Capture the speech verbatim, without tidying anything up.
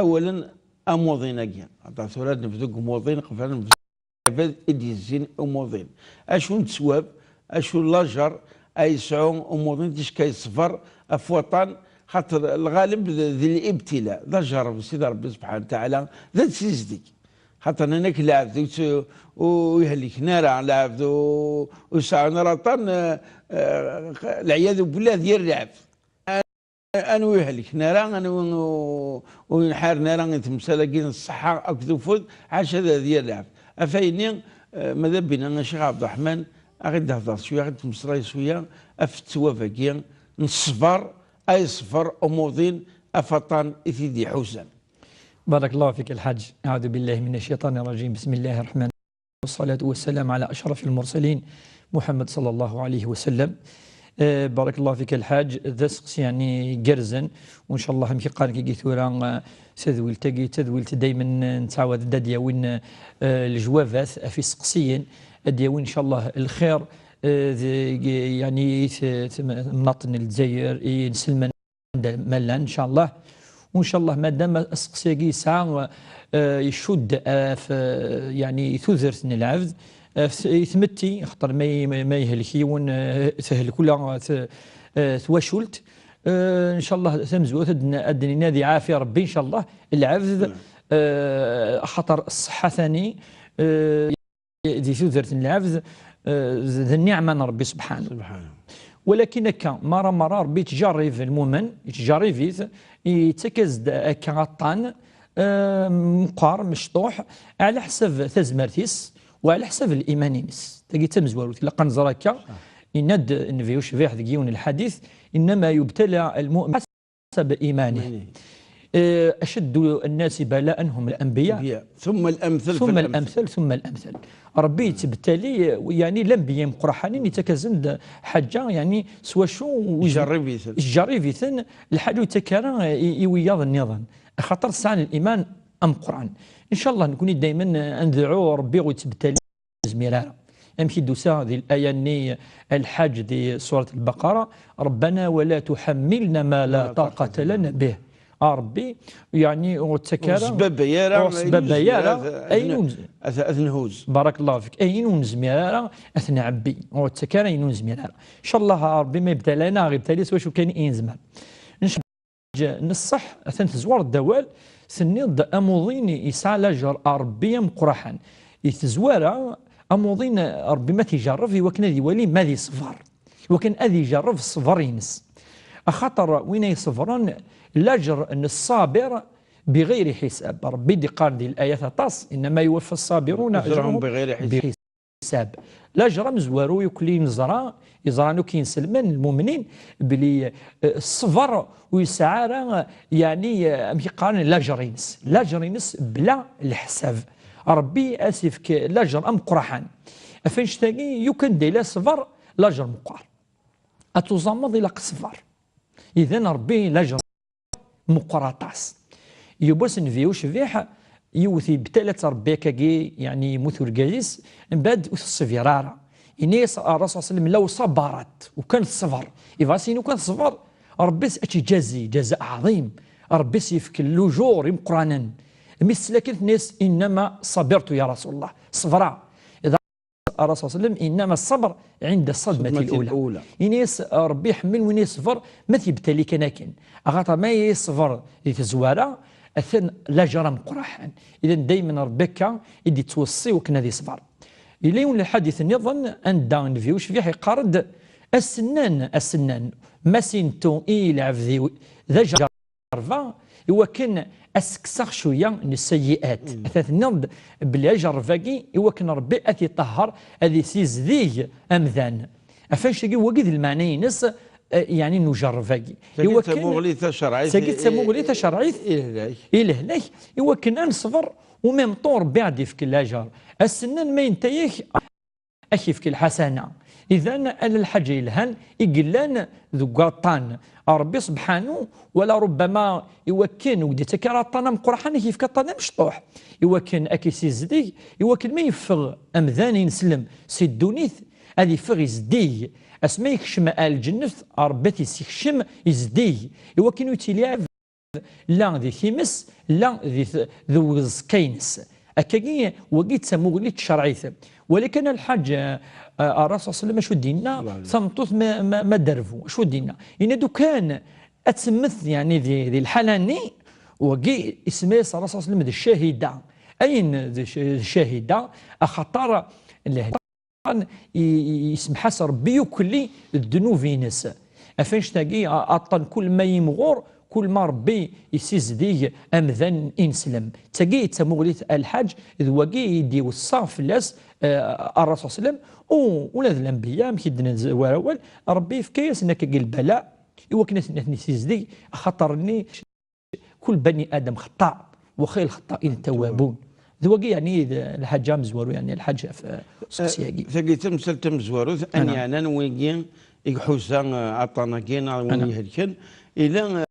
awalen amuḍin-agi. Aṭas tura ad nebdu deg umuḍin qbel ad nebdu abad i d-yezzin umuḍin. Acu n ttwab, acu n lajer ay yesɛu umuḍin ticka yeṣber ɣef waṭṭan, xaṭer lɣaleb d, d libtila, d ajerreb n Sidi Ṛebbi subḥanahu wa taɛala, d ad sizdeg. Xaṭer nnan-ak lɛebd ur tt-, ur ihelken ara, lɛebd ur, ur sɛun ara aṭṭan, eh, eh, lɛiyadu billah ad yir lɛebd. Anwa ur ihelken ara, anwa ur, ur yenḥaren ara i temsal-agi n ṣṣeḥḥa akked ufud, ḥaca ad, ad yir lɛebd. Ɣef ayenni, eh, ma d abina a Ccix Ɛebderreḥman, a ɣ-id-hder cwiya, a ɣ-id-temmeslay cwiya ɣef ttwab-agi n ṣṣber, ay ṣṣber umuḍin ɣef waṭṭan i t-id-iḥuzan. بارك الله فيك الحاج. أعوذ بالله من الشيطان الرجيم. بسم الله الرحمن الرحيم. والصلاة والسلام على أشرف المرسلين محمد صلى الله عليه وسلم. Eh, بارك الله فيك الحاج. D aseqsi yeɛni igerrzen, وإن شاء الله amek i qqaren kagi tura, eh, tadwilt-agi, tadwilt daymen, eh, nettɛawad ad d-yawin, eh, lejwabat ɣef iseqsiyen, ad d-yawin إن شاء الله lxir, eh, deg, yeɛni, t-, t-, temnaḍt n Lezzayer, i inselmen anda ma llan, إن شاء الله. وإن شاء الله, madam aseqsi-agi yesɛa, eh, icudd ɣef, eh, yeɛni tudert n lɛebd, ɣef t-, i tmetti, xaṭer ma y-, ma, ma yehlek yiwen, eh, tehlek ula t-, eh, twacult. Eh, إن شاء الله, tamezwarut ad n-, ad d-nini ad iɛafi Ṛebbi, إن شاء الله, lɛebd, eh, axaṭer ṣṣeḥḥa tani, eh, di tudert n lɛebd, eh, d, d nniɛma n Ṛebbi subḥanahu. سبحانه. Walakin akka, mara mara Ṛebbi yettjarrib lmumen, yettjarrib-it, yettak-as-d akka aṭṭan, eh, meqqar, mecṭuḥ, ɛla ḥsab tazmert-is, u ɛla ḥsab liman-ines. Tagi d tamezwarut, ilaq ad nẓer akka, yenna-d Nnbi ucbiḥ deg yiwen n lḥadit, إنما يبتلى المؤمن حسب إيمانه. إيمانه. Eh, أشد الناس بلاء هم الأنبياء. الأنبياء. ثم الأمثل ثم فالأمثل. الأمثل ثم الأمثل. Ṛebbi yettbettali, yeɛni, lanbiya imeqqraḥanin, yettak-asen-d ḥaǧa, yeɛni, s wacu yettjarrib-iten. Yettjarrib-iten, lḥaǧa ur yettak ara i, i wiyaḍ nniḍen. Axaṭer sɛan liman ameqqran. إن شاء الله, nekni daymen, eh, ad nedɛu Ṛebbi ur yettbettali. Nezmir ara. Amek i d-tusa di laya-nni, a lḥaǧ, di surat Lbaqara, ربنا ولا تحملنا ما لا طاقة لنا به. A Ṛebbi, yeɛni, ur ttak ara, ur sbabay ara, ur sbabay ara ayen ur nezmir ara ad, ad, ad, ad nhuz. بارك الله فيك. Ayen ur nezmir ara ad t-nɛebbi. Ur ttak ara ayen ur nezmir ara. إن شاء الله, a Ṛebbi ma yebtala-aneɣ, ɣ-ibtali s wacu kan i nezmer. N ṣṣeḥ, atan tezwareḍ-d awal, tenniḍ-d amuḍin yesɛa lajer a Ṛebbi ameqqraḥan. I tezwara, amuḍin Ṛebbi ma t-ijerreb, i wakken ad iwali ma ad iṣber, i wakken ad ijerreb ṣṣber-ines. Axaṭer win ay iṣebren, lajer n ṣṣabir بغير حساب. Ṛebbi d-iqqar di layat aṭas, إنما يوفى الصابرون أجرهم بغير حساب. Lajer amezwaru, yuklli neẓra, iẓran akk inselmen, lmumnin, belli, eh, ṣṣber ur yesɛi ara, yeɛni, eh, amek i qqaren, lajer-ines. Lajer-ines bla leḥsab. Ṛebbi ad s-ifk lajer ameqqraḥan. Ɣef annect-agi, yukan da yella ṣṣber, lajer meqqar. Ad tuẓameḍ, ilaq ṣṣber. Idan Ṛebbi lajer meqqer aṭas. Yiwwas Nnbi ucbiḥ, yiwet yebtala-tt Ṛebbi akkagi, yeɛni yemmut urgaz-is, mbeɛd ur teṣbir ara. Yenna-yas Ṛṛasul صلى الله عليه وسلم: لو صبرت, u kan teṣber. Yebɣa ad s-yini u kan teṣber, Ṛebbi ad tt-iǧazi ǧaza ɛḍim. Ṛebbi ad s-yefk lujur imeqqranen. Mi tesla kan tenna-yas: إنما صبرت يا رسول الله. Ṣebreɣ. Ṛṛasul صلى الله عليه وسلم: إنما الصبر عند الصدمة الأولى. الأولى. Ini-as, Ṛebbi iḥemmel win yeṣber ma t-yebtali kan akken. Axaṭer ma yeṣber di tezwara, atan lajer ameqqraḥan. Idan daymen Ṛebbi akka i d-yettweṣṣi wakken ad yeṣber. Yella yiwen lḥadit nniḍen anda Nnbi ucbiḥ yeqqar-d: asennan, asennan, ma s-intu i lɛebd-iw d ajer- ajerreb-a, i wakken ad s-kkseɣ cwiya n sseyyi'at. Mm. Ata tenniḍ-d belli ajerreb-agi i wakken Ṛebbi ad t-iṭehher, ad yessizdig amdan. Ɣef annect-agi, wagi d lmeɛna-ines, eh, yeɛni n ujerreb-agi. Tagi d tamuɣli tacerɛit. Tagi d tamuɣli tacerɛit i lehlak. I lehlak, i wakken ad neṣber, u même temps Ṛebbi ad d-ifk lajer. Asennan ma yenta-yak, ad k-yefk lḥasana. Idan, ala lḥaǧa yelhan i yellan deg waṭṭan. Ṛebbi subḥanu, wala rubbama i wakken ur k-d-yettak ara aṭṭan ameqqraḥan, ad k-yefk aṭṭan amecṭuḥ. I wakken ad k-yessizdeg, i wakken ma yeffeɣ amdan ineslem si ddunit, ad yeffeɣ izdig. Asmi yekcem ar lǧennet, Ṛebbi ad t-yessekcem izdig. I wakken ur yettili la di times, la di t- d uẓekka-ines. Akkagi, wagi d tamuɣli tcerɛit. Walakin a lḥaǧ, eh, eh, Ṛṛasul ṣalla Llahu ɛalayhi wa sallam acu d-yenna? Tameṭṭut ma, ma, ma derbu, acu d-yenna? Yenna-d ukan ad temmet, yeɛni, di, di lḥala-nni, wagi isemma-yas Ṛṛasul ṣalla Llahu ɛalayhi wa sallam d ccahida. Ayen d c- d ccahida, axaṭer lehna i- i- isemḥ-as Ṛebbi yukelli d ddnub-ines. Ɣef annect-agi, a- aṭṭan kul ma yimɣur, kul ma Ṛebbi yessizdig amdan ineslem. D tagi d tamuɣli-s a lḥaǧ, d wagi i d-iweṣṣa fell-as, eh, Ṛṛasul ṣalla Llahu ɛalayhi wa sallam, u ula d lanbeyya, amek i d-nezwar awal, Ṛebbi yefka-yasen akkagi lbala, i wakken ad ten-, ad ten-yessizdig, axaṭer-nni kul bani Adam xeṭṭaɛ, wa xayru lxeṭṭaɛina ttawwabun. D wagi, yeɛni, d lḥaǧa amezwaru, yeɛni, lḥaǧa ɣef, eh, useqsi-agi. Tagi d tamsalt tamezwarut, ayen yeɛnan wigi i iḥuza, eh, aṭṭan-agi, neɣ win ihelken, ila, eh,